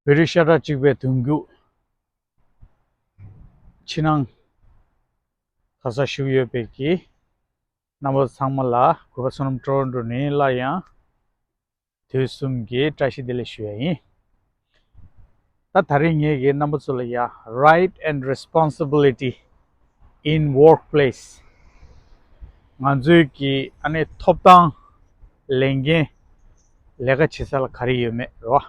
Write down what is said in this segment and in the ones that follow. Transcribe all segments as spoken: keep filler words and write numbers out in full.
བོད་རིགས་ཤ་ཁྲག་གཅིག་པའི་གདུང་རྒྱུད་ཕྱི་ནང་ག་ས་བཞུགས་ཡོད་པའི་གི་རྣམ་པ་ཚང་མ་ལ་གུས་པ་བསོད་ནམས་ཀྲོ་རོན་ཀྲོ་ནས་སླར་ཡང་དུས་གསུམ་གྱི་བཀྲ་ཤིས་བདེ་ལེགས་ཞུ་ཡ་ཡིན། ད་ད་རེས་ངས་ཀྱི་རྣམ་པ་ཚོ་ལ་ཡ་Right and Responsibility in Workplace། ང་ཚོའི་གི་ཨ་ནི་ཐོབ་ཐང་ལས་འགན་ལས་ཀ་བྱེད་ས་ལ་ག་རེ་ཡོད་མེད་རོ།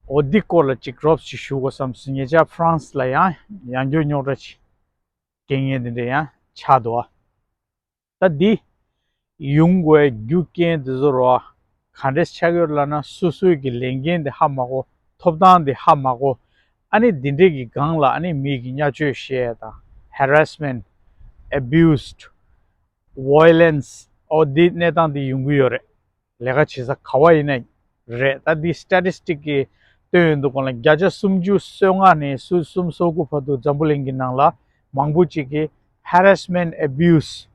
འོ་འདི་སྐོར་ལ་ཅིག་རོབ་ཅིག་ཞུ་དགོས་བསམ་སོང་། ཉེ་ཆར་ཧྥ་རན་སི་ལ་ཡང་ཡང་སྐྱོ་རྙོག་དྲ་ཅིག་རྐྱེན་ངན་འདི་འདྲ་ཡང་ཆགས་འདུག་ད་འདི་ཡོང་དགོས་རྒྱུ་རྐྱེན་འདི་ཚོ་རོ། ག་འདྲས་ཆགས་ཡོད་ལབ་ན་སོ་སོའི་གི་ལས་འགན་འདི་ཧ་མ་གོ། ཐོབ་ཐང་འདི་ཧ་མ་གོ། ཨ་ནི་འདི་འདྲས་ཀྱི་སྒང་ལ་ཨ་ནི་མི་གི་བརྙས་བཅོས་བཤད་ཡ་དང་Harassment, Abused, Violence འོ་འདི་གནས་སྟངས་འདི་ཡོང་གི་ཡོད་རེད། ལས་ཀ་བྱེད་ས་ག་བ་ཡིན་ན་རེད། ད་འདི་སི་ཊེ་ཊི་སི་ཊིག་གི་སྟོན་ཡོང་དུས་སྒང་ལ་བརྒྱ་ཆ་སུམ་ཅུ་སོ་ལྔ་ནས་སུམ་ཅུ་སོ་དགུ་བར་དུ་འཛམ་བུ་གླིང་གི་ནང་ལ་མང་པོ་ཅིག་གིས་Harassment, Abuse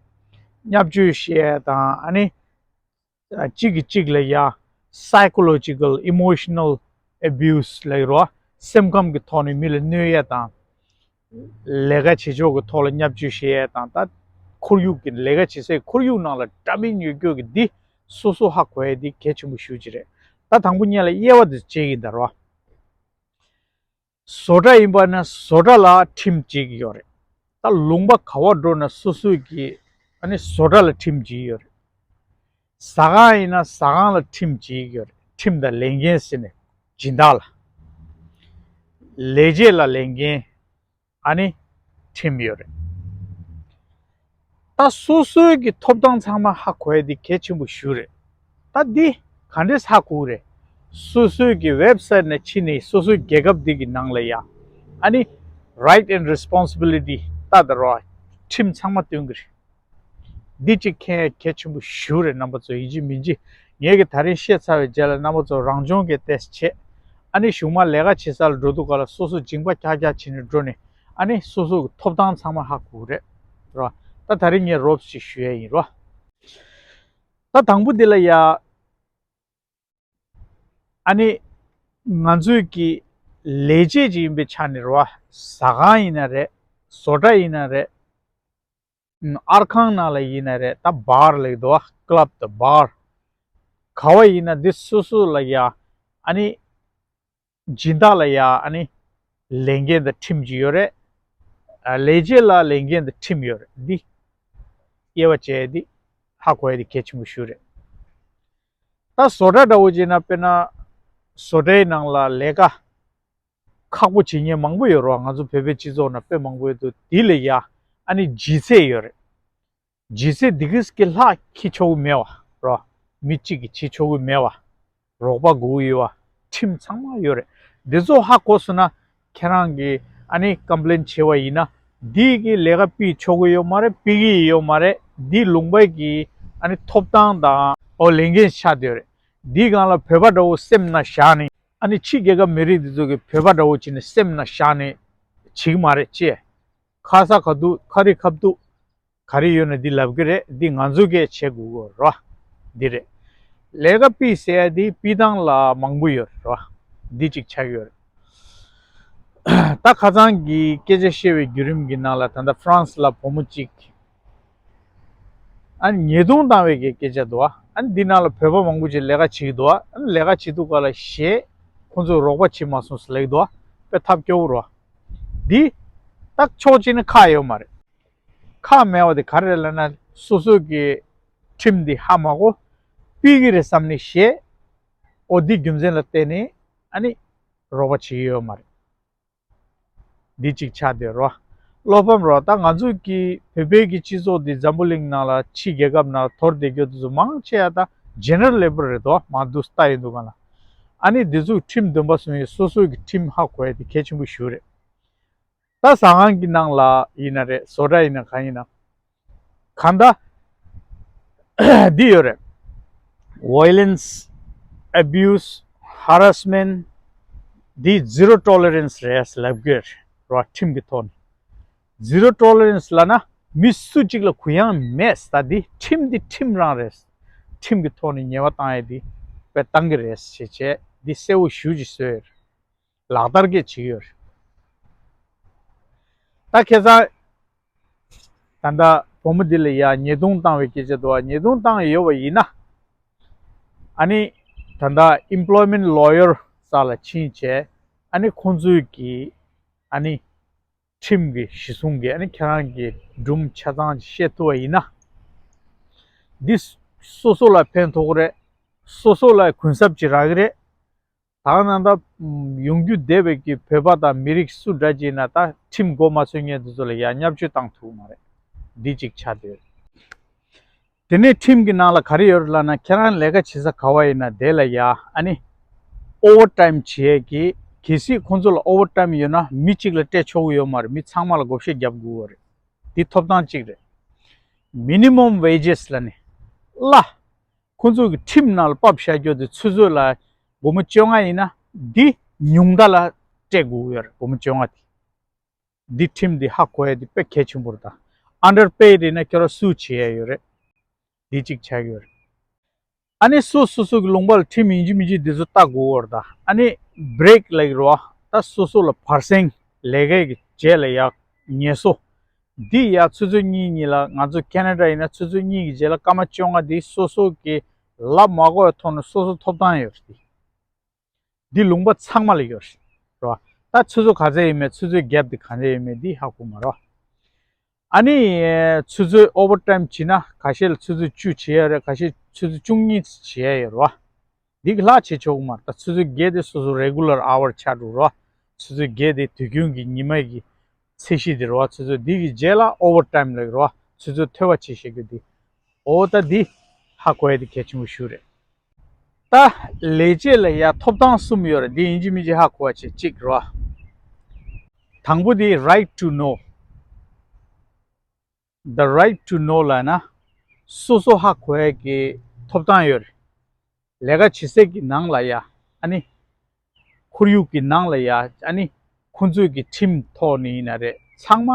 བརྙས་བཅོས་བཤད་ཡ་དང་ཨ་ནི་གཅིག་གིས་གཅིག་ལ་ཡ་Psychological, Emotional Abuse ལབ་ཡོད་རེད་བ། སེམས་ཁམས་ཀྱི་ཐོག་ནས་མི་ལ་གནོད་ཡ་དང་། ལས་ཀ་བྱེད་ཕྱོགས་ཀྱི་ཐོག་ལ་བརྙས་བཅོས་བྱེད་ཡས་དང་། ད་ཁོར་ཡུག་གི་ལས་ཀ་བྱེད་སའི་ཁོར་ཡུག་ནང་ལ་འདྲ་མིན་ཉོ་སྐྱོ་གི་འདི་སོ་སོ་ཧ་གོ་ཡས་འདི་གལ་ཆེན་པོ་ཞེ་པོ་ཅིག་རེད། ད་དང་པོ་ཉིད་ལ་དབྱེ་བ་འདི་བྱེད་ཀྱི་ཡིན་ད་རོ། བཟོ་གྲྭ་ཡིན་པ་ན་བཟོ་གྲྭ་ལ་ཁྲིམས་བྱེད་ཀྱི་ཡོད་རེད། ད་ལུང་པ་ག་བ་འགྲོ་ན་སོ་སོའི་གི་ཨ་ནི་བཟོ་གྲྭ་ལ་ཁྲིམས་བྱེད་ཀྱི་ཡོད་རེད། ཟ་ཁང་ཡིན་ན་ཟ་ཁང་ལ་ཁྲིམས་བྱེད་ཀྱི་ཡོད་རེད། ཁྲིམས་དང་ལས་འགན་ཟེར་ནས་སྦྱིན་བདག་ལ། ལས་བྱེད་ལ་ལས་འགན་ཨ་ནི་ཁྲིམས་ཡོད་རེད། ད་སོ་སོའི་གི་ཐོབ་ཐང་ཚང་མ་ཧ་གོ་ཡ་འདི་གལ་ཆེན་པོ་ཞེ་པོ་རེད། ད་འདི་ག་འདྲས་ཧ་གོ་གི་རེད། སོ་སོའི་གི་ཝེབ་སའིཊ་ནས་ཕྱིན་ནས་སོ་སོའི་རྒྱལ་ཁབ་འདི་གི་ནང་ལ་ཡ་ཨ་ནི་Right and Responsibility ད་ད་རོ་ཁྲིམས་ཚང་མ་སྟོན་གི་རེད། འདི་གཅིག་མཁྱེན་ཡ་གལ་ཆེན་པོ་ཞེ་པོ་རེད། རྣམ་པ་ཚོ་ཡིན་གཅིག་མིན་གཅིག་ངས་གི་ད་རིང་བཤད་ཚར་བའི་རྗེས་ལ་རྣམ་པ་ཚོ་རང་སྦྱོང་གི་ཏོག་ཙམ་བྱེད། ཨ་ནི་གཞུག་མ་ལས་ཀ་བྱེད་ས་ལ་འགྲོ་དུས་སྒང་ལ་སོ་སོ་མཇིང་པ་འཁྱག་འཁྱག་བྱས་ནས་འགྲོ་ནས་ཨ་ནི་སོ་སོ་གི་ཐོབ་ཐང་ཚང་མ་ཧ་གོ་གི་རེད་རོ། ད་ད་རིང་ངས་རོབ་ཅིག་ཞུ་ཡ་ཡིན་རོ། ད་དང་པོ་འདི་ལ་ཡ། ཨ་ནི། ང་ཚོའི་གི་ལས་བྱེད་ཅིག་ཡིན་པའི་ཆ་ནས་རེད་བ། ཟ་ཁང་ཡིན་ན་རེད། བཟོ་གྲྭ་ཡིན་ན་རེད། ཨར་ཁང་ནང་ལ་ཡིན་ན་རེད། ད་བར་ལབ་ཀྱི་འདུག་བ། ཀླབ་དང་བར། ག་བ་ཡིན་ན་འདི་སོ་སོ་ལ་ཡ། ཨ་ནི། སྦྱིན་བདག་ལ་ཡ་ཨ་ནི་ལས་འགན་དང་ཁྲིམས་ཅིག་ཡོད་རེད། ཨ་ལས་བྱེད་ལ་ལས་འགན་དང་ཁྲིམས་ཡོད་རེད། འདི་དབྱེ་བ་འབྱེད་འདི་ཧ་གོ་ཡ་འདི་གལ་ཆེན་པོ་ཞེ་པོ་རེད། ད་བཟོ་གྲྭ་འདྲ་བོ་ཅིག་ན་དཔེར་ན་བཟོ་གྲྭའི་ནང་ལ་ལས་ཀ་ཁག་པོ་བྱེད་མཁན་མང་པོ་ཡོད་རེད་བ། ང་ཚོ་བོད་པའི་སྤྱི་ཚོགས་ནང་དཔེ་མང་པོ་ཡོད་འདུག་འདི་ལ་ཡ་ཨ་ནི་ལྗིད་ཚད་ཡོད་རེད། ལྗིད་ཚད་འདི་གིས་ཀྱི་ལྷག་འཁྱེར་ཆོག་གི་མེད་བ་རོ། མི་གཅིག་གིས་བྱེད་ཆོག་གི་མེད་བ། རོགས་པ་དགོས་ཀྱི་ཡོད་བ། ཁྲིམས་ཚང་མ་ཡོད་རེད། འདི་ཚོ་ཧ་གོ་སོང་ན་ཁྱེད་རང་གིས་ཨ་ནི་ཀམ་པི་ལེན་བྱས་པ་ཡིན་ན་འདི་གི་ལས་ཀ་ཕུད་ཆོག་གི་ཡོད་མ་རེད། ཕུད་ཀྱི་ཡོད་མ་རེད། འདི་ལུང་པའི་གི་ཨ་ནི་ཐོབ་ཐང་དང་འོ་ལས་འགན་ཆགས་བསྡད་ཡོད་རེད། འདིའི་སྒང་ལ་བོད་པ་འདྲ་བོ་སེམས་ནང་བཞག་ནས་ཨ་ནི་ཕྱི་རྒྱལ་ཁབ་མི་རིགས་འདི་ཚོ་གི་བོད་པ་འདྲ་བོ་བྱས་ནས་སེམས་ནང་བཞག་ནས་བྱེད་ཀྱི་མ་རེད་ཅེས། ཁ་ས་ཁ་ཐུག་ཁ་རི་ཁ་ཐུག་ག་རེ་ཡོད་ན་འདི་ལབ་ཀྱི་རེད། འདི་ང་ཚོ་གས་བྱེད་དགོས་ཀྱི་རེད། འདི་རེད། ལས་ཀ་ཕུད་ཟེར་ཡ་འདི་ཕུད་སྟངས་ལ་མང་པོ་ཡོད་རེད། འདི་གཅིག་ཆགས་ཀྱི་ཡོད་རེད། ད་ཁ་སང་གི་སྐད་ཆ་བཤད་པའི་བརྒྱུད་རིམ་གྱི་ནང་ལ་ད་ལྟ་ཧྥ་རན་སི་ལ་བུ་མོ་གཅིག་ཨ་ནི་ཉེས་རྡུང་བཏང་བའི་གི་སྐད་ཆ་འདུག་ཨ་ནི་འདི་ནང་ལ་བོད་པ་མང་པོ་ཅིག་ལས་ཀ་བྱེད་ཀྱི་འདུག་ཨ་ནི་ལས་ཀ་བྱེད་དུས་སྒང་ལ་གཞས་ཁོང་ཚོས་རོགས་པ་བྱེད་མ་སོང་ཟེར་ལབ་ཀྱི་འདུག་དཔེ་ཐབས་སྐྱོ་བོ་རེད། འདི་ད་ཕྱོགས་གཅིག་ནས་ཁག་ཡོད་མ་རེད། ཁག་མེད་པ་དེ་ག་རེ་རེད་ལབ་ན་སོ་སོ་གི་ཁྲིམས་འདི་ཧ་མ་གོ། ཕུད་ཀྱི་རེད་བསམ་ནས་བཤད། འོ་འདི་རྒྱུ་མཚན་ལ་བརྟེན་ནས་ཨ་ནི་རོགས་པ་བྱེད་ཀྱི་ཡོད་མ་རེད། འདི་གཅིག་ཆགས་བསྡད་རོ། བློ་ཕམ་རོ། ད་ང་ཚོ་གི་བོད་པའི་གི་སྤྱི་ཚོགས་འདི་འཛམ་བུ་གླིང་ནང་ལ་ཕྱི་རྒྱལ་ཁབ་ནང་ལ་དོར་བསྡད་རྒྱུ་དེ་ཚོ་མང་ཆེ་བ་ད་ཇེ་ནེ་རལ་ལེ་བལ་རེད་དོ། མ་འདུག་ལྟ་ཡིན་འདུག་ག་ལ། ཨ་ནི་འདི་ཚོ་ཁྲིམས་འདུན་པ་སོང་ཡས་སོ་སོའི་གི་ཁྲིམས་ཧ་གོ་ཡས་དེ་གལ་ཆེན་པོ་ཞེ་པོ་རེད། ད་ཟ་ཁང་གི་ནང་ལ་ཡིན་ན་རེད། བཟོ་གྲྭ་ཡིན་ན་གང་ཡིན་ན། གང་ལྟར་འདི་ཡོད་རེད། Violence, Abuse, Harassment འདི་Zero Tolerance རེད་ལབ་དགོས་རེད་བ། ཁྲིམས་ཀྱི་ཐོག་ནས་Zero Tolerance ལབ་ན་མི་སུ་གཅིག་ལ་གུ་ཡངས་མེད། ད་འདི་ཁྲིམས་འདི་ཁྲིམས་རང་རེད། ཁྲིམས་ཀྱི་ཐོག་ནས་ཉེས་པ་བཏང་ཡས་འདི་དཔེ་བཏང་གི་རེད་ཞེས་བྱས་འདི་གསལ་བོ་ཞེ་པོ་ཅིག་བཟོས་ཡོད་རེད། ལག་བསྟར་གྱི་བྱེད་ཀྱི་ཡོད་རེད། ད་ཁ་སང་ད་ལྟ་བུ་མོ་འདི་ལ་ཡ་ཉེས་རྡུང་བཏང་བའི་སྐད་ཆ་འདུག་བ། ཉེས་རྡུང་བཏང་ཡོད་པ་ཡིན་ན། ཨ་ནི་ད་ལྟ་employment lawyer་ས་ལ་ཕྱིན་བྱས། ཨ་ནི་ཁོང་ཚོས་ཀྱི་ཨ་ནི་ཁྲིམས་ཀྱི་གཞི་བཟུང་གིས་ཨ་ནི་ཁྱེད་རང་གི་སྒྲུང་ཆ་ཚང་བཤད་ཐུབ་པ་ཡིན་ན། འདི་སོ་སོ་ལ་ཕན་ཐོགས་ཀྱི་རེད། སོ་སོ་ལ་གུན་གསབ་ཅིག་རག་གི་རེད། ད་ག་ནང་ད་ཡོང་རྒྱུ་བསྡད་པའི་གི་བོད་པ་དང་མི་རིགས་སུ་འདྲ་ཅིག་ན་ད་ཁྲིམས་མགོ་མ་ཚོས་མཁན་དེ་ཚོ་ལ་ཡ་བརྙས་བཅོས་བཏང་ཐུབ་མ་རེད། འདི་གཅིག་ཆགས་བསྡད་ཡོད། དེ་ནས་ཁྲིམས་ཀྱི་ནང་ལ་ག་རེ་ཡོད་རེད་ལབ་ན། ཁྱེད་རང་ལས་ཀ་བྱེད་ས་ག་བ་ཡིན་ན་དེ་ལ་ཡ་ཨ་ནི་overtime་བྱེད་ཡས་ཀྱི། གལ་སྲིད་ཁོང་ཚོ་ལ་overtime་ཡོད་ན་མི་གཅིག་ལ་སྤྲད་ཆོག་གི་ཡོད་མ་རེད། མི་ཚང་མ་ལ་བགོ་བཤའ་རྒྱབ་དགོས་པ་རེད། འདི་ཐོབ་ཐང་གཅིག་རེད། Minimum wages་ལབ་ནས་གླ། ཁོང་ཚོ་གི་ཁྲིམས་ནང་ལ་ཕབ་བཞག་རྒྱུ་དེ་ཆུ་ཚོད་ལ་སྒོར་མོ་བཅོ་ལྔ་ཡིན་ན་འདི་ཉུང་མཐའ་ལ་སྤྲད་དགོས་ཀྱི་ཡོད་རེད། སྒོར་མོ་བཅོ་ལྔ་དེ། འདི་ཁྲིམས་འདི་ཧ་གོ་ཡ་འདི་དཔེ་གལ་ཆེན་པོ་རེད་ད། Underpaid་ཡིན་ན་ཁྱོད་རང་སུ་བྱེད་ཡ་ཡོད་རེད། འདི་གཅིག་ཆགས་ཀྱི་ཡོད་རེད། ཨ་ནི་སོ་སོ་སོ་གི་ལུང་པ་ལ་ཁྲིམས་ཡིན་གཅིག་མིན་གཅིག་འདི་ཚོ་ལྟ་དགོས་པ་རེད་ད། ཨ་ནི་break་ལབ་ཀྱི་རེད་བ། ད་སོ་སོ་ལ་བར་གསེང་ལས་ཀའི་གི་རྗེས་ལ་ཡ་ངལ་གསོ། འདི་ཡ་ཆུ་ཚོད་གཉིས་གཉིས་ལ། ང་ཚོ་ཁེ་ན་ཌ་ཡིན་ན་ཆུ་ཚོད་གཉིས་ཀྱི་རྗེས་ལ་སྐར་མ་བཅོ་ལྔ་འདི་སོ་སོ་གི་ལབ་མ་དགོས་པའི་ཐོག་ནས་སོ་སོ་ཐོབ་ཐང་ཡོད་རེད། འདི་ལུང་པ་ཚང་མ་ལ་ཡོད་རེད་བ། ད་ཆུ་ཚོད་ག་ཚད་ཡིན་མེད། ཆུ་ཚོད་gap་འདི་ག་ཚད་ཡིན་མེད་འདི་ཧ་གོ་མ་རེད་བ། ཨ་ནི་ཆུ་ཚོད་overtime་བྱེད་ན་ཁ་ཤས་ལ་ཆུ་ཚོད་བཅུ་བྱེད་ཡ་རེད། ཁ་ཤས་ཆུ་ཚོད་བཅུ་གཉིས་བྱེད་ཡ་ཡོད་རེད་བ། འདི་གི་ལྷག་བྱེད་ཆོག་གི་མ་རེད། ད་ཆུ་ཚོད་བརྒྱད་དེ་སོ་སོ་regular hour་ཆགས་འགྲོ་རེད་བ། ཆུ་ཚོད་བརྒྱད་དེ་དུས་རྒྱུན་གྱི་ཉི་མ་གི་ཚད་གཞི་དེ་རེད་བ། ཆུ་ཚོད་འདི་གི་རྗེས་ལ་overtime་ལབ་ཀྱི་རེད་བ། ཆུ་ཚོད་ཐོལ་པ་བྱེད་བཤད་རྒྱུ་འདི། འོ་ད་འདི་ཧ་གོ་ཡ་འདི་གལ་ཆེན་པོ་ཞིག་རེད། ད་ལས་བྱེད་ལ་ཡ་ཐོབ་ཐང་གསུམ་ཡོད་རེད། འདི་ཡིན་གཅིག་མིན་གཅིག་ཧ་གོ་བ་བྱེད། གཅིག་རེད་བ། དང་པོ་འདི་right to know། The right to know་ལབ་ན་སོ་སོ་ཧ་གོ་ཡ་གི་ཐོབ་ཐང་ཡོད་རེད། ལས་ཀ་བྱེད་སའི་གི་ནང་ལ་ཡ་ཨ་ནི་ཁོར་ཡུག་གི་ནང་ལ་ཡ་ཨ་ནི་ཁོང་ཚོའི་གི་ཁྲིམས་ཐོག་ནས་ཡིན་ན་རེད། ཚང་མ་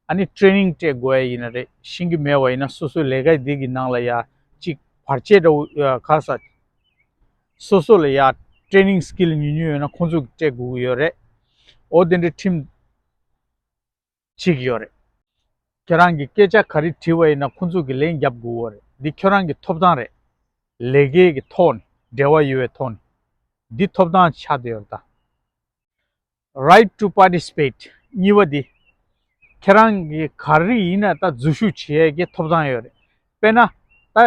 ཨ་ནི་training་སྤྲད་དགོས་ཡ་ཡིན་ན་རེད། ཤེས་ཀྱི་མེད་པ་ཡིན་ན་སོ་སོའི་ལས་ཀ་འདི་གི་ནང་ལ་ཡ་གཅིག་བར་ཆད་འདྲ་བོ་ཡ་ག་ས། སོ་སོ་ལ་ཡ་training skill་ཉུང་ཉུང་ཡོད་ན་ཁོང་ཚོ་གི་སྤྲད་དགོས་ཀྱི་ཡོད་རེད། འོ་དེ་འདྲའི་ཁྲིམས་གཅིག་ཡོད་རེད། ཁྱེད་རང་གི་སྐད་ཆ་ག་རེ་དྲིས་པ་ཡིན་ན་ཁོང་ཚོ་གི་ལན་རྒྱབ་དགོས་པ་རེད། འདི་ཁྱོད་རང་གི་ཐོབ་ཐང་རེད། ལས་ཀའི་གི་ཐོག་ནས་འབྲེལ་བ་ཡོད་པའི་ཐོག་ནས་འདི་ཐོབ་ཐང་ཆགས་བསྡད་ཡོད་རེད་ད། Right to participate་གཉིས་པ་འདི་ཁྱེད་རང་གི་ག་རེ་ཡིན་ན་ད་འཛུལ་ཞུགས་བྱེད་ཡས་ཀྱི་ཐོབ་ཐང་ཡོད་རེད། དཔེར་ན་ད་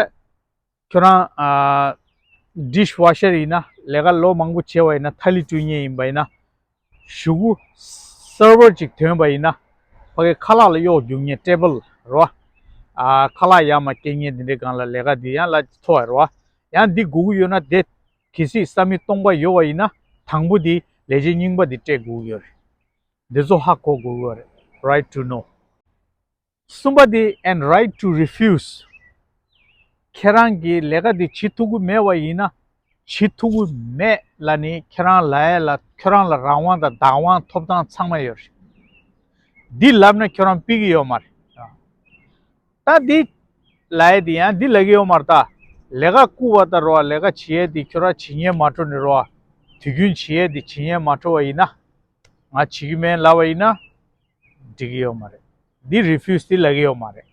ཁྱོད་རང་ཨ་dish washer་ཡིན་ན། ལས་ཀ་ལོ་མང་པོ་བྱས་པ་ཡིན་ན། ཐ་ལི་བཀྲུ་མཁན་ཡིན་པ་ཡིན་ན། གཞུག་གུ་server་ཅིག་ཐོན་པ་ཡིན་ན། ཕ་གི་ཁ་ལག་ལ་གཡོག་རྒྱུག་མཁན་table་རེད་བ། ཨ་ཁ་ལག་ཡར་མར་སྐྱེལ་མཁན་དེ་འདྲའི་སྒང་ལ་ལས་ཀ་འདི་ཡང་ལ་ཐོབ་པ་རེད་བ། ཡང་འདི་དགོས་ཀྱི་ཡོད་ན་དེ་གལ་སྲིད་ས་མིག་སྟོང་པ་ཡོད་པ་ཡིན་ན། དང་པོ་འདི་ལས་བྱེད་རྙིང་པ་འདི་སྤྲད་དགོས་ཀྱི་ཡོད་རེད། འདི་ཚོ་ཧ་གོ་དགོས་ཀྱི་ཡོད་རེད། Right to know། གསུམ་པ་དེ་and right to refuse། ཁྱེད་རང་གིས་ལས་ཀ་དེ་བྱེད་ཐུབ་ཀྱི་མེད་པ་ཡིན་ན། བྱེད་ཐུབ་ཀྱི་མེད་ལབ་ནས་ཁྱེད་རང་ལབ་ཡ་ལ་ཁྱོད་རང་ལ་རང་དབང་དང་བདག་དབང་ཐོབ་ཐང་ཚང་མ་ཡོད་རེད། འདི་ལབ་ན་ཁྱོད་རང་ཕུད་ཀྱི་ཡོད་མ་རེད། ད་འདི་ལབ་ཡ་དེ་ཡང་འདི་ལབ་ཀྱི་ཡོད་མ་རེད་ད། ལས་ཀ་བསྐུར་བ་དང་རོ། ལས་ཀ་བྱེད་ཡ་དེ་ཁྱོད་རང་བྱེད་ཉན་མ་འགྲོ་ནས་རོ། དུས་རྒྱུན་བྱེད་ཡ་དེ་བྱེད་ཉན་མ་འགྲོ་བ་ཡིན་ན། ང་བྱེད་ཀྱི་མེད་ལབ་པ་ཡིན་ན། འགྲིག་གི་ཡོད་མ་རེད། འདི་refuse་འདི་ལབ་ཀྱི་ཡོད་མ་རེད། རེད་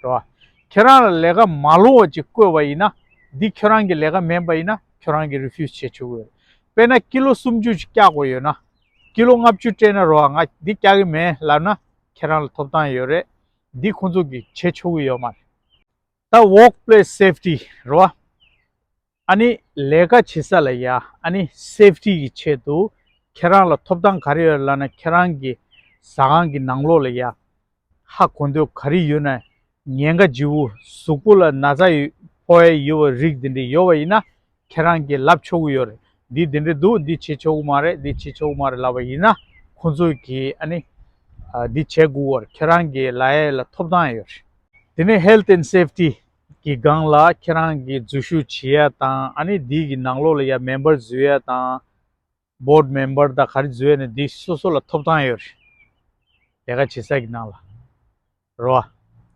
བ། ཁྱེད་རང་ལ་ལས་ཀ་མ་ལོངས་པ་ཅིག་བསྐོས་པ་ཡིན་ན། འདི་ཁྱོད་རང་གི་ལས་ཀ་མིན་པ་ཡིན་ན་ཁྱོད་རང་གིས་refuse་བྱེད་ཆོག་གི་ཡོད་རེད། དཔེར་ན་ཀི་ལོ་སུམ་ཅུ་ཅིག་བཀྱག་དགོས་ཡོད་ན། ཀི་ལོ་ལྔ་བཅུ་སྤྲད་ན་རེད་བ། ང་འདི་བཀྱག་གི་མེད་ལབ་ན་ཁྱེད་རང་ལ་ཐོབ་ཐང་ཡོད་རེད། འདི་ཁོང་ཚོ་གིས་བྱེད་ཆོག་གི་ཡོད་མ་རེད། ད་workplace safety་རེད་བ། ཨ་ནི་ལས་ཀ་བྱེད་ས་ལ་ཡ་ཨ་ནི་safety་གི་ཆེད་དུ་ཁྱེད་རང་ལ་ཐོབ་ཐང་ག་རེ་ཡོད་ལབ་ན། ཁྱེད་རང་གི་ཟ་ཁང་གི་ནང་ལོགས་ལ་ཡ་ཧ་གོ་འདོད་ག་རེ་ཡོད་ན། ཉེན་ཁ་ལྗིད་པོ་གཟུགས་པོ་ལ་ན་ཚ་ཡོད་ཕོག་ཡ་ཡོད་པ་རིགས་འདི་འདྲ་ཡོད་པ་ཡིན་ན་ཁྱེད་རང་གིས་ལབ་ཆོག་གི་ཡོད་རེད། འདི་འདི་འདྲ་འདུག་འདི་བྱེད་ཆོག་གི་མ་རེད། འདི་བྱེད་ཆོག་གི་མ་རེད་ལབ་པ་ཡིན་ན་ཁོང་ཚོས་ཀྱིས་ཨ་ནི་ཨ་འདི་བྱེད་དགོས་པ་རེད། ཁྱེད་རང་གིས་ལབ་ཡ་ལ་ཐོབ་ཐང་ཡོད་རེད། དེ་ནས་health and safety་གི་སྒང་ལ་ཁྱེད་རང་གིས་འཛུལ་ཞུགས་བྱེད་ཡ་དང་། ཨ་ནི་འདི་གི་ནང་ལོགས་ལ་ཡ་member་འཛུལ་ཡ་དང་། board member་དང་ག་རེ་འཛུལ་ཡ་ནི་འདི་སོ་སོ་ལ་ཐོབ་ཐང་ཡོད་རེད། ལས་ཀ་བྱེད་ས་གི་ནང་ལ་རེད་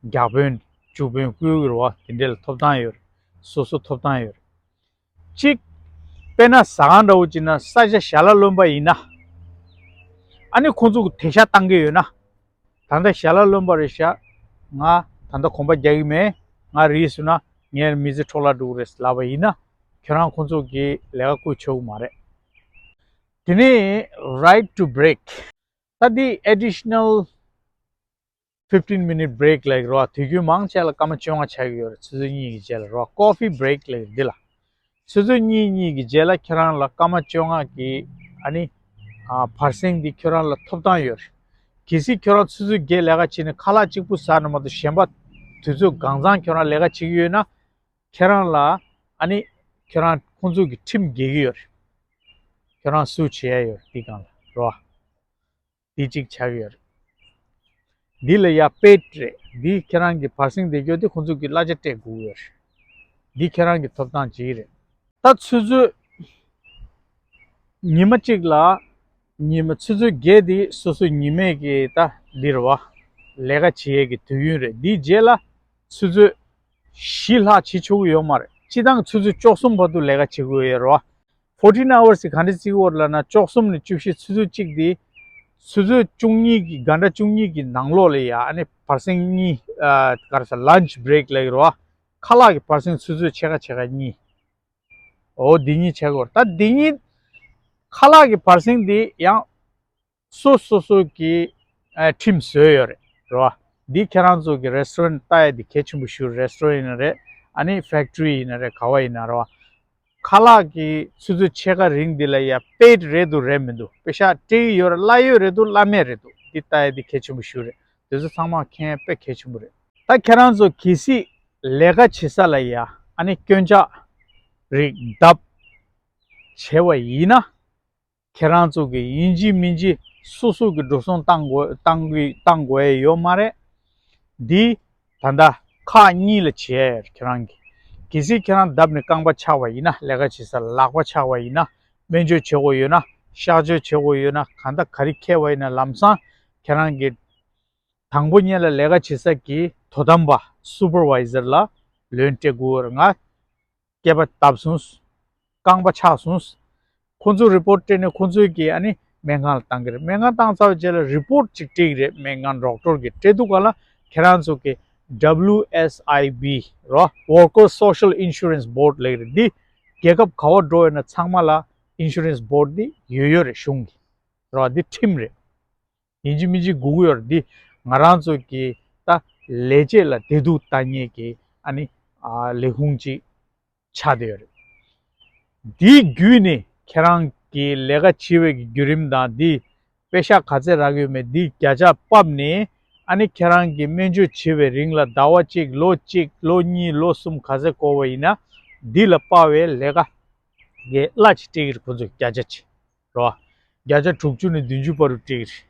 བ། བརྒྱ་དཔོན་བཅུ་དཔོན་བསྐོ་གི་རེད་བ། དེ་འདྲ་ལ་ཐོབ་ཐང་ཡོད་རེད། སོ་སོ་ཐོབ་ཐང་ཡོད་རེད། གཅིག་དཔེར་ན་ཟ་ཁང་འདྲ་བོ་ཅིག་ན་ས་ཆ་ཞལ་ལག་རློན་པ་ཡིན་ན། ཨ་ནི་ཁོང་ཚོ་གི་དེ་ཤ་བཏང་གི་ཡོད་ན། ད་ལྟ་ཞལ་ལག་རློན་པ་རེད་ཤག་ང་ད་ལྟ་གོམ་པ་རྒྱག་གི་མེད། ང་རིལ་སོང་ན་ངའི་མི་ཚེ་འཕྲོ་བརླག་འགྲོ་གི་རེད་ལབ་པ་ཡིན་ན། ཁྱོད་རང་ཁོང་ཚོ་གི་ལས་ཀ་བསྐུལ་ཆོག་གི་མ་རེད། དེ་ནས་right to break. ད་འདི་additional fifteen minute break ལབ་ཀྱི་རེད་བ། དུས་རྒྱུན་མང་ཆེ་ལ་སྐར་མ་བཅོ་ལྔ་ཆགས་ཀྱི་ཡོད་རེད། ཆུ་ཚོད་གཉིས་ཀྱི་རྗེས་ལ་རེད་བ། Coffee break ལབ་ཀྱི་འདི་ལ། ཆུ་ཚོད་གཉིས་གཉིས་ཀྱི་རྗེས་ལ་ཁྱེད་རང་ལ་སྐར་མ་བཅོ་ལྔ་གི་ཨ་ནི་ཨ་བར་གསེང་འདི་ཁྱོད་རང་ལ་ཐོབ་ཐང་ཡོད་རེད། གལ་སྲིད་ཁྱོད་རང་ཆུ་ཚོད་བརྒྱད་ལས་ཀ་བྱས་ནས་ཁ་ལག་གཅིག་པུ་ཟ་ན་མ་གཏོགས་གཞན་པ་དུས་ཚོད་གང་ཚང་ཁྱོད་རང་ལས་ཀ་བྱེད་ཀྱི་ཡོད་ན། ཁྱེད་རང་ལ་ཨ་ནི་ཁྱོད་རང་ཁོང་ཚོ་གི་ཁྲིམས་འགལ་གྱི་ཡོད་རེད། ཁྱོད་རང་སུ་བྱེད་ཡ་ཡོད་རེད་འདི་སྒང་ལ་རེད་བ། འདི་གཅིག་ཆགས་ཀྱི་ཡོད་རེད། འདི་ལ་ཡ་paid རེད། འདི་ཁྱེད་རང་གི་བར་གསེང་དེ་སྐྱོ་དེ་ཁོང་ཚོ་གི་གླ་ཆ་སྤྲད་དགོས་ཀྱི་ཡོད་རེད། འདི་ཁྱེད་རང་གི་ཐོབ་ཐང་གཅིག་རེད། ད་ཆུ་ཚོད་ཉི་མ་གཅིག་ལ་ཉི་མ་ཆུ་ཚོད་བརྒྱད་དེ་སོ་སོའི་ཉི་མའི་གི་ད་འདི་རེད་བ། ལས་ཀ་བྱེད་ཡས་ཀྱི་དུས་ཡུན་རེད། འདིའི་རྗེས་ལ་ཆུ་ཚོད་བཞི་ལྷག་བྱེད་ཆོག་གི་ཡོད་མ་རེད། སྤྱི་བཏང་ཆུ་ཚོད་བཅུ་གསུམ་བར་དུ་ལས་ཀ་བྱེད་དགོས་ཡོད་རེད་བ། Fourteen hours གི་ག་འདྲ་བརྩི་གི་ཡོད་ལབ་ན་བཅུ་གསུམ་ནས་བཅུ་བཞི་ཆུ་ཚོད་གཅིག་དེ། ཆུ་ཚོད་བཅུ་གཉིས་ཀྱི་ག་འདྲ་བཅུ་གཉིས་ཀྱི་ནང་ལོགས་ལ་ཡ་ཨ་ནི་བར་གསེང་གཉིས་ཨ་ག་རེ་ཟེར་lunch break ལབ་ཀྱི་རེད་བ། ཁ་ལག་གི་བར་གསེང་ཆུ་ཚོད་ཕྱེད་ཀ་ཕྱེད་ཀ་གཉིས། འོ་འདི་གཉིས་བྱེད་དགོས་རེད། ད་འདི་གཉིས་ཁ་ལག་གི་བར་གསེང་འདི་ཡང་སོ་སོ་སོ་གི་ཨ་ཁྲིམས་བཟོས་ཡོད་རེད་རེད་བ། འདི་ཁྱེད་རང་ཚོ་གི་restaurant ལྟ་ཡ་འདི་གལ་ཆེན་པོ་ཞིག་རེད། restaurant ཡིན་ན་རེད། ཨ་ནི་factory ཡིན་ན་རེད། ག་བ་ཡིན་ན་རེད་བ། ཁ་ལག་གི་ཆུ་ཚོད་ཕྱེད་ཀ་རིང་འདི་ལ་ཡ་paid རེད་འདུག་རེད་མི་འདུག་པེ་ཤག་སྤྲད་ཀྱི་ཡོད་རེད། གླ་ཡོད་རེད་འདུག་གླ་མེད་རེད་འདུག་འདི་ལྟ་ཡ་འདི་གལ་ཆེན་པོ་ཞིག་རེད། དེ་ཚོ་ཚང་མ་མཁྱེན་ཡ་དཔེ་གལ་ཆེན་པོ་རེད། ད་ཁྱེད་རང་ཚོ་གལ་སྲིད་ལས་ཀ་བྱེད་ས་ལ་ཡ་ཨ་ནི་སྐྱོན་ཆག་རིགས་ལྡབ་བྱས་པ་ཡིན་ན། ཁྱེད་རང་ཚོ་གི་ཡིན་གཅིག་མིན་གཅིག་སོ་སོ་གི་འགྲོ་སོང་བཏང་དགོས་བཏང་དགོས་བཏང་དགོས་ཡ་ཡོད་མ་རེད། འདི་ད་ལྟ་ཁག་གཉིས་ལ་བྱས་ཁྱེད་རང་གི། གལ་སྲིད་ཁྱེད་རང་བརྡབས་ནས་རྐང་པ་ཆག་པ་ཡིན་ན། ལས་ཀ་བྱེད་ས་ལ་ལག་པ་ཆག་པ་ཡིན་ན། སྨན་བཅོས་བྱེད་དགོས་ཡོད་ན། གཤག་བཅོས་བྱེད་དགོས་ཡོད་ན། གང་ལྟར་ག་རེ་འཁེལ་བ་ཡིན་ན་ལམ་སང་ཁྱེད་རང་གི་དང་པོ་ཉིད་ལ་ལས་ཀ་བྱེད་ས་གི་དོ་དམ་པ་supervisor ལ་ལན་སྤྲད་དགོས་རེད། ང་སྐེད་པ་བརྡབས་སོང་། རྐང་པ་ཆག་སོང་། ཁོང་ཚོ་report སྤྲད་ནས་ཁོང་ཚོས་ཀྱིས་ཨ་ནི་སྨན་ཁང་ལ་བཏང་གི་རེད། སྨན་ཁང་བཏང་ཚར་བའི་རྗེས་ལ་report ཅིག་སྤྲད་ཀྱི་རེད། སྨན་ཁང་doctor གིས་སྤྲད་དུས་སྒང་ལ་ཁྱེད་རང་ཚོ་གི་W S I B རོ། Worker Social Insurance Board ལབ་ཀྱི་རེད། འདི་རྒྱལ་ཁབ་ག་བ་འགྲོ་ཡོད་ན་ཚང་མ་ལ་insurance board འདི་ཡོད་ཡོད་རེད། གཞུང་གི་རོ། འདི་ཁྲིམས་རེད། ཡིན་གཅིག་མིན་གཅིག་དགོས་ཀྱི་ཡོད་རེད། འདི་ང་རང་ཚོ་གི་ད་ལས་བྱེད་ལ་བདེ་སྡུག་བལྟ་མཁན་གྱི་ཨ་ནི་ཨ་ལས་ཁུངས་ཅིག་ཆགས་བསྡད་ཡོད་རེད། འདིའི་བརྒྱུད་ནས་ཁྱེད་རང་གི་ལས་ཀ་བྱེད་པའི་གི་བརྒྱུད་རིམ་དང་འདི་པེ་ཤག་ག་ཚད་རག་ཡོད་མེད་འདི་བརྒྱ་ཆ་ཕབ་ནས་ཨ་ནི་ཁྱེད་རང་གི་སྨན་བཅོས་བྱེད་པའི་རིང་ལ་ཟླ་བ་གཅིག་ལོ་གཅིག་ལོ་གཉིས་ལོ་གསུམ་ག་ཚད་འགོར་བ་ཡིན་ན་འདི་ལ་དཔག་པའི་ལས་ཀ་གི་གླ་ཅིག་སྤྲད་ཀྱི་རེད། ཁོ་ཚོས་བརྒྱ་ཆ་ཅིག་རོ། བརྒྱ་ཆ་དྲུག་ཅུ་ནས་བདུན་ཅུ་བར་དུ་སྤྲད་ཀྱི་རེད།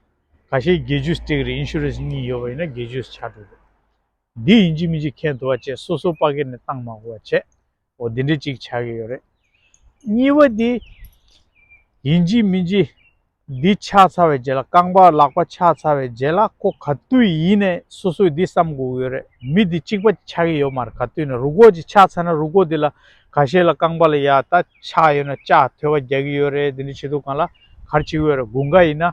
ཁ་ཤས་བརྒྱད་ཅུ་སྤྲད་ཀྱི་རེད། insurance གཉིས་ཡོད་པ་ཡིན་ན་བརྒྱད་ཅུ་ཆགས་འགྲོ་གི་རེད། འདི་ཡིན་གཅིག་མིན་གཅིག་མཁྱེན་ཐུབ་པ་བྱས། སོ་སོ་པ་ཀེ་ནས་བཏང་མ་དགོས་པ་བྱས། འོ་འདི་འདྲ་ཅིག་ཆགས་ཀྱི་ཡོད་རེད། གཉིས་པ་འདི་ཡིན་གཅིག་མིན་གཅིག་འདི་ཆགས་ཚར་བའི་རྗེས་ལ། རྐང་པ་ལག་པ་ཆགས་ཚར་བའི་རྗེས་ལ་ཁོ་ག་དུས་ཡིན་ནས་སོ་སོས་འདི་བསམ་དགོས་ཀྱི་ཡོད་རེད། མི་འདི་གཅིག་པ་ཆགས་ཀྱི་ཡོད་མ་རེད། ག་དུས་ན་རུས་ཁོག་ཅིག་ཆགས་ཚར་ན་རུས་ཁོག་འདི་ལ་ཁ་ཤས་ལ་རྐང་པ་ལ་ཡ་ད་ཆགས་ཡོད་ན་ལྕགས་ཐོལ་པ་རྒྱག་གི་ཡོད་རེད། འདི་འདྲ་བྱེད་དུས་སྒང་ལ་ག་རེ་བྱེད་ཀྱི་ཡོད་རེད། དགུན་ཁ་ཡིན་ན་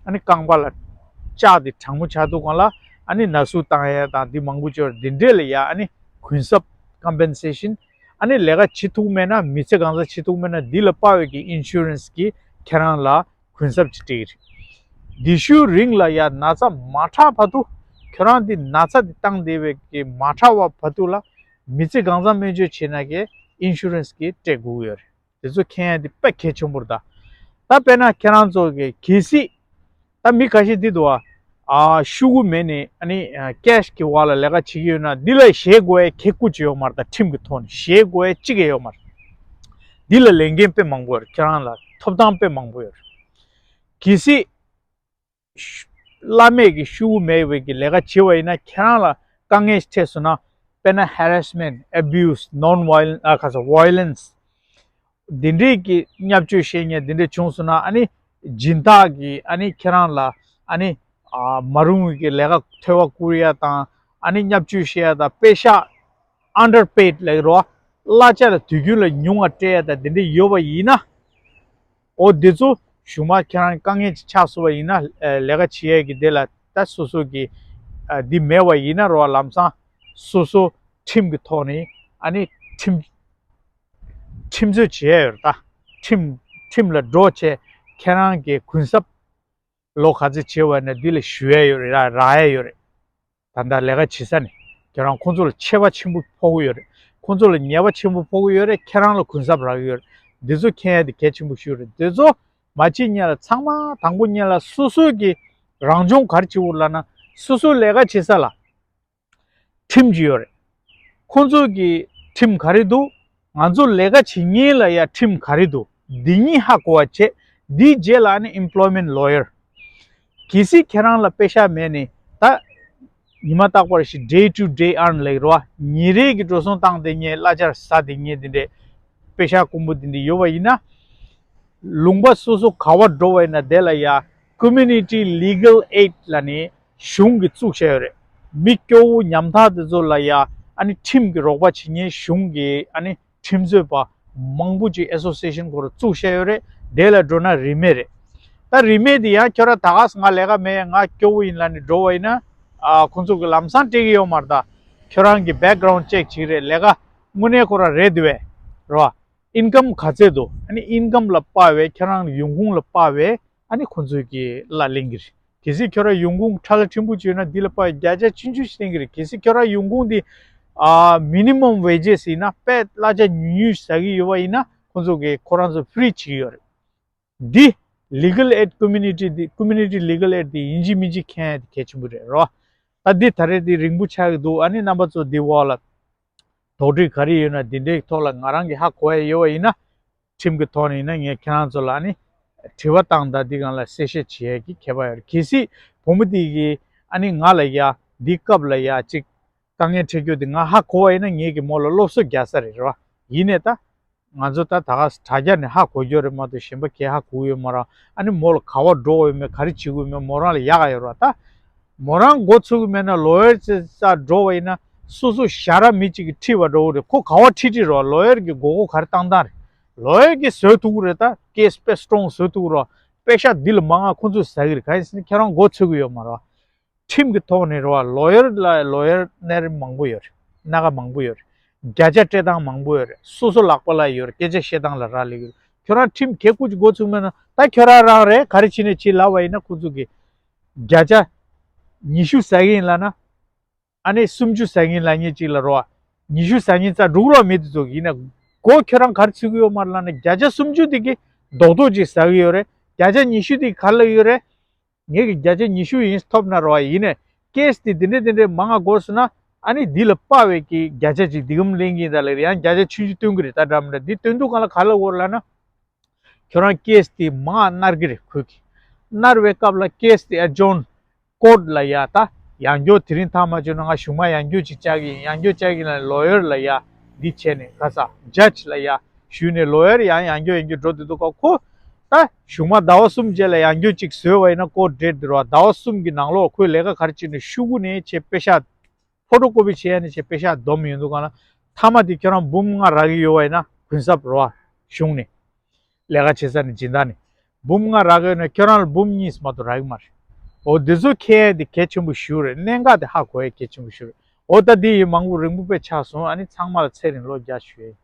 ཨ་ནི་རྐང་པ་ལ་ལྕགས་དེ་གྲང་མོ་ཆགས་དུས་སྒང་ལ་ཨ་ནི་ན་ཟུག་བཏང་ཡ་དང་འདི་མང་པོ་ཅིག་ཡོད་རེད། འདི་འདྲས་ལ་ཡ་ཨ་ནི་གུན་གསབ་compensation ཨ་ནི་ལས་ཀ་བྱེད་ཐུབ་མེད་ན་མི་ཚེ་གང་ཚང་བྱེད་ཐུབ་མེད་ན་འདི་ལ་དཔག་པའི་གི་insurance གིས་ཁྱེད་རང་ལ་གུན་གསབ་ཅིག་སྤྲད་ཀྱི་རེད། འདི་ཤུལ་རིང་ལ་ཡ་ན་ཚ་མ་དྲག་བར་དུ་ཁྱོད་རང་འདི་ན་ཚ་འདི་བཏང་བསྡད་པའི་གི་མ་དྲག་པ་བར་དུ་ལ་མི་ཚེ་གང་ཚང་སྨན་བཅོས་བྱེད་ན་གི་insurance གིས་སྤྲད་དགོས་ཀྱི་ཡོད་རེད། དེ་ཚོ་མཁྱེན་ཡ་འདི་དཔེ་གལ་ཆེན་པོ་རེད་ད། ད་དཔེར་ན་ཁྱེད་རང་ཚོ་གི་གལ་སྲིད་ད་མི་ཁ་ཤས་འདི་འདུག་ཨ། ཨ་ཤོག་གུ་མེད་ནས་ཨ་ནི་ཨ་cash གི་འོག་ལ་ལས་ཀ་བྱེད་ཀྱི་ཡོད་ན་འདི་ལ་ཞེད་དགོས་ཡ་ཁེ་ཁུ་ཅིག་ཡོད་མ་རེད། ད་ཁྲིམས་ཀྱི་ཐོག་ནས་ཞེད་དགོས་ཡ་གཅིག་ཀྱང་ཡོད་མ་རེད། འདི་ལ་ལས་འགན་དཔེ་མང་པོ་ཡོད་རེད། ཁྱེད་རང་ལ་ཐོབ་ཐང་དཔེ་མང་པོ་ཡོད་རེད། གལ་སྲིད་ཤུ་བླ་མེད་ཀྱི་ཤོག་གུ་མེད་པའི་གི་ལས་ཀ་བྱེད་པ་ཡིན་ན་ཁྱེད་རང་ལ་དཀའ་ངལ་ཞིག་འཕྲད་སོང་ན། དཔེར་ན་harassment, abuse, non violence ཨ་ཁ་ས་violence འདི་འདྲས་ཀྱི་བརྙས་བཅོས་བཤད་མཁན་འདི་འདྲས་བྱུང་སོང་ན་ཨ་ནི་སྦྱིན་བདག་གིས་ཨ་ནི་ཁྱེད་རང་ལ་ཨ་ནི་ཨ་མ་རུང་བའི་གི་ལས་ཀ་ཐོལ་པ་བསྐུར་ཡ་དང་ཨ་ནི་བརྙས་བཅོས་བཤད་ཡ་དང་པེ་ཤག underpaid ལབ་ཀྱི་རེད་བ། གླ་ཆ་ལ་དུས་རྒྱུན་ལ་ཉུང་བ་སྤྲད་ཡ་དང་དེ་འདྲ་ཡོད་པ་ཡིན་ན། འོ་དེ་ཚོ་གཞུག་མ་ཁྱེད་རང་དཀའ་ངལ་ཅིག་ཆགས་སོང་བ་ཡིན་ན། ཨ་ལས་ཀ་བྱེད་ཡས་ཀྱི་དེ་ལ་ད་སོ་སོ་གི་ཨ་འདི་མེད་པ་ཡིན་ན་རོ། ལམ་སང་སོ་སོ་ཁྲིམས་ཀྱི་ཐོག་ནས་ཨ་ནི་ཁྲིམས་ཁྲིམས་རྩོད་བྱེད་ཡས་ཡོད་རེད། ད་ཁྲིམས་ཁྲིམས་ལ་འགྲོ་བྱས་ཁྱེད་རང་གི་གུན་གསབ་ལོ་ག་ཚོད་བྱས་པ་ཡིན་ན་འདི་ལ་ཞུ་ཡས་ཡོད་རེད། རག་ཡས་ཡོད་རེད། ད་ལྟ་ལས་ཀ་བྱེད་ས་ནས་ཁྱེད་རང་ཁོང་ཚོ་ལ་ཆད་པ་ཆེན་པོ་ཕོག་གི་ཡོད་རེད། ཁོང་ཚོ་ལ་ཉེས་པ་ཆེན་པོ་ཕོག་གི་ཡོད་རེད། ཁྱེད་རང་ལ་གུན་གསབ་རག་གི་ཡོད་རེད། འདི་ཚོ་མཁྱེན་ཡ་དེ་གལ་ཆེན་པོ་ཞིག་རེད། འདི་ཚོ་མ་བྱེད་སྔོན་ལ་ཚང་མ་དང་པོ་སྔོན་ལ་སོ་སོའི་གི་རང་སྦྱོང་ག་རེ་བྱེད་དགོས་ལབ་ན། སོ་སོའི་ལས་ཀ་བྱེད་ས་ལ་ཁྲིམས་ཅིག་ཡོད་རེད། ཁོང་ཚོ་གི་ཁྲིམས་ག་རེ་འདུག་ང་ཚོ་ལས་ཀ་བྱེད་མཁན་ལ་ཡ་ཁྲིམས་ག་རེ་འདུག་འདི་གཉིས་ཧ་གོ་བ་བྱས། འདིའི་རྗེས་ལ་ནི་employment lawyer། གལ་སྲིད་ཁྱེད་རང་ལ་པེ་ཤག་མེད་ནས་ད་ཉི་མ་རྟག་པར་ཞིག day to day earn ལབ་རོ། ཉིན་རེ་གི་འགྲོ་སོང་བཏང་བསྡད་མཁན་གླ་ཆ་ཟ་བསྡད་མཁན་དེ་འདྲས་པེ་ཤག་དཀོན་པོ་དེ་འདྲས་ཡོད་པ་ཡིན་ན། ལུང་པ་སོ་སོ་ག་བ་འགྲོ་བ་ཡིན་ན་དེ་ལ་ཡ་Community Legal Aid ལབ་ནས་གཞུང་གིས་བཙུགས་བཞག་ཡོད་རེད། མི་སྐྱོ་བོ་ཉམ་ཐག་དེ་ཚོ་ལ་ཡ་ཨ་ནི་ཁྲིམས་ཀྱི་རོགས་པ་བྱེད་མཁན་གཞུང་གི་ཨ་ནི་ཁྲིམས་རྩོད་པ་མང་པོ་ཅིག་association ཁོ་རང་བཙུགས་བཞག་ཡོད་རེད། དེ་ལ་འགྲོ་ན་རིན་མེད་རེད། ད་རིན་མེད་དེ་ཡང་ཁྱོད་རང་ད་ག་སེ་ང་ལས་ཀ་མེད། ང་སྐྱོ་བོ་ཡིན་ལབ་ནས་འགྲོ་བ་ཡིན་ན། ཨ་ཁོང་ཚོ་གི་ལམ་སང་སྤྲད་ཀྱི་ཡོད་མ་རེད། ད་ཁྱོད་རང་གི་background check བྱེད་ཀྱི་རེད། ལས་ཀ་དངོས་གནས་ཁོ་རང་རེད་འདུག་བས་རོ། ཨིན་ཀམ་ག་ཚད་འདུག་ཨ་ནི་ཨིན་ཀམ་ལ་དཔག་པའི་ཁྱེད་རང་ཡོང་ཁུངས་ལ་དཔག་པའི་ཨ་ནི་ཁོང་ཚོས་ཀྱི་གླ་ལེན་གྱི་རེད། གལ་སྲིད་ཁྱོད་རང་ཡོང་ཁུངས་ཁྲ་ལ་ཕྲན་བུ་ཅིག་ཡོད་ན་འདི་ལ་དཔག་པའི་བརྒྱ་ཆ་བཅུ་བཅུ་ཞིག་ལེན་གྱི་རེད། གལ་སྲིད་ཁྱོད་རང་ཡོང་ཁུངས་འདི་ཨ་minimum wages ཡིན་ན་དཔེ་གླ་ཆ་ཉུང་ཉུང་ཟ་གི་ཡོད་པ་ཡིན་ན་ཁོང་ཚོ་གིས་ཁོ་རང་ཚོ་free བྱེད་ཀྱི་ཡོད་རེད། འདི་Legal Aid Community འདི་Community Legal Aid འདི་ཡིན་གཅིག་མིན་གཅིག་མཁྱེན་ཡ་དེ་གལ་ཆེན་པོ་རེད་རོ། ད་འདི་ད་རེས་འདི་རིང་པོ་ཆགས་ཀྱི་འདུག་ཨ་ནི་རྣམ་པ་ཚོ་འདི་འོག་ལ་དོགས་འདྲི་ག་རེ་ཡོད་ན་འདི་འདྲའི་ཐོག་ལ་ང་རང་གིས་ཧ་གོ་ཡ་ཡོད་པ་ཡིན་ན། ཁྲིམས་ཀྱི་ཐོག་ནས་ཡིན་ན་ངས་ཁྱེད་རང་ཚོ་ལ་ཨ་ནི་དྲི་བ་བཏང་དང་འདི་སྒང་ལ་གསལ་བཤད་བྱེད་ཡས་ཀྱི་ཁྱད་པར་ཡོད་རེད། གལ་སྲིད་བུ་མོ་འདི་གིས་ཨ་ནི་ང་ལ་ཡ་འདི་སྐབས་ལ་ཡ་ཅིག་དཀའ་ངལ་འཕྲད་རྒྱུ་འདི་ང་ཧ་གོ་བ་ཡིན་ན་ངས་ཀྱིས་མོ་ལ་སློབ་གསོ་རྒྱག་ས་རེད་རེད་བ། ཡིན་ནའི་ད་ང་ཚོ་ད་ད་ག་དྲ་རྒྱ་ནས་ཧ་གོ་རྒྱུ་རེད་མ་གཏོགས་གཞན་པ་གས་ཧ་གོ་གི་ཡོད་མ་རེད། ཨ་ནི་མོ་ལ་ག་བ་འགྲོ་དགོས་ཡོད་མེད་ག་རེ་བྱེད་དགོས་ཡོད་མེད་མོ་རང་ལ་ཡག་ག་ཡོད་རེད་བ། ད་མོ་རང་མགོ་ཚོས་གི་མེད་ན་ལོ་ཡར་ཅིག་འགྲོ་བ་ཡིན་ན་སོ་སོ་ཞར་ར་མི་གཅིག་གིས་ཁྲིད་པ་འདྲ་བོ་རེད། ཁོ་ག་བ་ཁྲིད་ཁྲིད་རོགས། ལོ་ཡར་གི་མགོ་སྐོར་ག་རེ་བཏང་བཏང་རེད། ལོ་ཡར་གིས་བཟོས་ཐུབ་ཀྱི་རེད། ད་ཀེ་སི་དཔེ་སི་ཊོང་བཟོས་ཐུབ་ཀྱི་རེད། པེ་ཤག་འདི་ལ་མང་ང་ཁོ་ཚོས་ཟ་གི་རེད། གང་ཡིན་ཟེར་ན་ཁྱེད་རང་མགོ་ཚོས་གི་ཡོད་མ་རེད་བ། ཁྲིམས་ཀྱི་ཐོག་ནས་རེད་བ། ལོ་ཡར་ལ་ལོ་ཡར་གནས་རིམ་མང་པོ་ཡོད་རེད། སྣ་ཁ་མང་པོ་ཡོད་རེད། བརྒྱ་ཆ་སྤྲད་སྟངས་མང་པོ་ཡོད་རེད། སོ་སོ་ལག་པ་ལ་ཡོད་རེད། སྐད་ཆ་བཤད་སྟངས་ལ་རག་ལས་ཀྱི་རེད། ཁྱོད་རང་ཁྲིམས་གལ་ཁུ་ཅིག་མགོ་ཚུགས་མེད་ན་ད་ཁྱོད་རང་རང་རེད། ག་རེ་བྱས་ནས་བྱེད་ལབ་པ་ཡིན་ན་ཁོ་ཚོ་གིས་བརྒྱ་ཆ་ཉི་ཤུ་ཟ་གི་ཡིན་ལབ་ན། ཨ་ནི་སུམ་ཅུ་ཟ་གི་ཡིན་ལབ་མཁན་གཅིག་ལ་རོ། ཉི་ཤུ་ཟ་མཁན་རྩ་འགྲུག་རོགས་མེད་དུ་ཚོགས་ཡིན་ན། མགོ་ཁྱོད་རང་ག་རེ་ཚུགས་ཀྱི་ཡོད་མ་རེད་ལབ་ན་བརྒྱ་ཆ་སུམ་ཅུ་དེ་གིས་རྡོག་རྡོག་ཅིག་ཟ་གི་ཡོད་རེད། བརྒྱ་ཆ་ཉི་ཤུ་དེ་གིས་ག་རེ་ལབ་ཡོད་རེད། ངེད་ཀྱི་བརྒྱ་ཆ་ཉི་ཤུ་ཡིན་ཐོབ་ན་རོ་ཡིན་ནས་ཀེ་སི་དེ་འདི་འདྲས་འདི་འདྲས་མང་ང་འགོར་སོང་ན་ཨ་ནི་འདི་ལ་དཔག་པའི་གི་བརྒྱ་ཆ་ཅིག་འདི་གམ་ལེན་གྱི་ཡིན་ད་ལབ་རེད། ཡང་བརྒྱ་ཆ་ཆུང་ཆུང་སྟོན་གི་རེད། ད་འདྲ་མི་འདྲ་འདི་སྟོན་དུས་གང་ལ་ག་ལ་འགོར་ལབ་ན། ཁྱོད་རང་ཀེ་སི་དེ་མང་ང་མནར་གི་རེད་ཁོས་གི། མནར་བའི་སྐབས་ལ་ཀེ་སི་དེ་ཨ་ཇོན་ཀོར་ཊ་ལ་ཡ་ད་ཡང་བསྐྱར་དེ་རིང་ཐག་མ་ཆོད་ན་ང་གཞུག་མ་ཡང་བསྐྱར་ཅིག་བཅར་གི་ཡིན། ཡང་བསྐྱར་བཅར་གི་ཡིན་ལབ་ལོ་ཡར་ལ་ཡ་འདི་བྱས་ནས་ག་ས་ཇཇ་ལ་ཡ་ཞུས་ནས་ལོ་ཡར་ཡང་ཡང་བསྐྱར་ཡང་བསྐྱར་འགྲོ་དུས་འདུག་ག་ཁོ་ད་གཞུག་མ་ཟླ་བ་གསུམ་རྗེས་ལ་ཡང་བསྐྱར་ཅིག་བཟོས་པ་ཡིན་ན་ཀོར་ཊི་ཌེ་ཊི་དེ་རེད་བ། ཟླ་བ་གསུམ་གྱི་ནང་ལོགས་ཁོས་ལས་ཀ་ག་རེ་བྱས་ནས་ཤོག་གུ་ནས་བྱས་པེ་ཤག་ཕོ་ཊོ་ཀོ་པི་བྱས་ནས་བྱས་པེ་ཤག་བསྡོམས་ཡོང་དུས་གང་ལ་མཐའ་མ་དེ་ཁྱོད་རང་འབུམ་ལྔ་རག་གི་ཡོད་པ་ཡིན་ན་གུན་གསབ་རེད་བ། གཞུང་ནས་ལས་ཀ་བྱེད་ས་ནས་སྦྱིན་བདག་ནས་འབུམ་ལྔ་རག་གི་ཡོད་ན་ཁྱོད་རང་ལ་འབུམ་གཉིས་མ་གཏོགས་རག་གི་མ་རེད། འོ་འདི་ཚོ་མཁྱེན་ཡས་དེ་གལ་ཆེན་པོ་ཞིག་རེད། གནད་འགག་དེ་ཧ་གོ་ཡས་གལ་ཆེན་པོ་ཞིག་རེད། འོ་ད་འདི་ཡིན། མང་པོ་རིང་པོ་དཔེ་ཆགས་སོང་། ཨ་ནི་ཚང་མ་ལ་ཚེ་རིང་ལོ་བརྒྱ་ཞུ་ཡས་ཡིན།